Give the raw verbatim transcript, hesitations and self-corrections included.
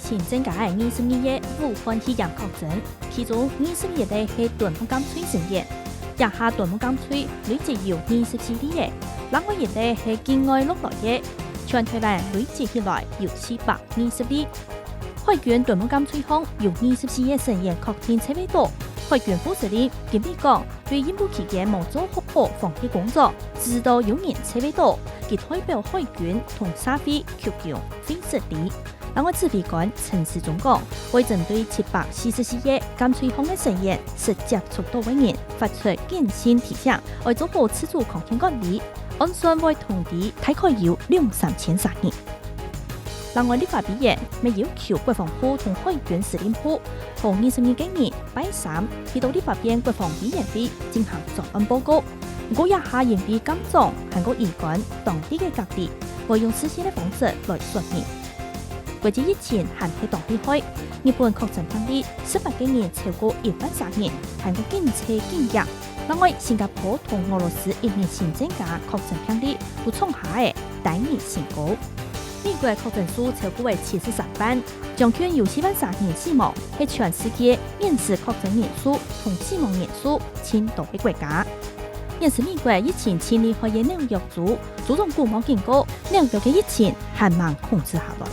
新增加个二十二例武漢肺炎確診，其中二十一例係啄木崁區成員。這下啄木崁區累積有二十四例个，另外一例係境外落來个，全台灣累積起來有四百二十例。海軍啄木崁區項有二十四个成員確定在位到，海軍副司令今日講，對任務期間無做好防疫工作，知道有人在位到，佢代表海軍同社會求救會失禮。另外指揮官陳時中講，會針對七百四十四个崁區項个成員，實接觸到个人發出簡訊提醒，愛做好自主抗疫管理，按算會通知大概有兩三千儕人。另外，立法委員乜要求國防部同海軍司令部，同二十二个人拜三去到立法院國防委員會進行專案報告。毋過，這下因為監總還過醫官當地个隔離，會用視訊个方式來說明。國際疫情還係當厲害，日本確診病例十八个人超過一萬儕人，還過經濟緊絚。另外，新加坡同俄羅斯一日新增加確診病例都創下个單日新高。美國確診數超過个七十三萬，將近有四萬儕人死亡，係全世界現時確診人數同死亡人數盡多个國家。現時美國疫情盡厲害个紐約州，州長古莫警告，紐約个疫情還吂控制下來。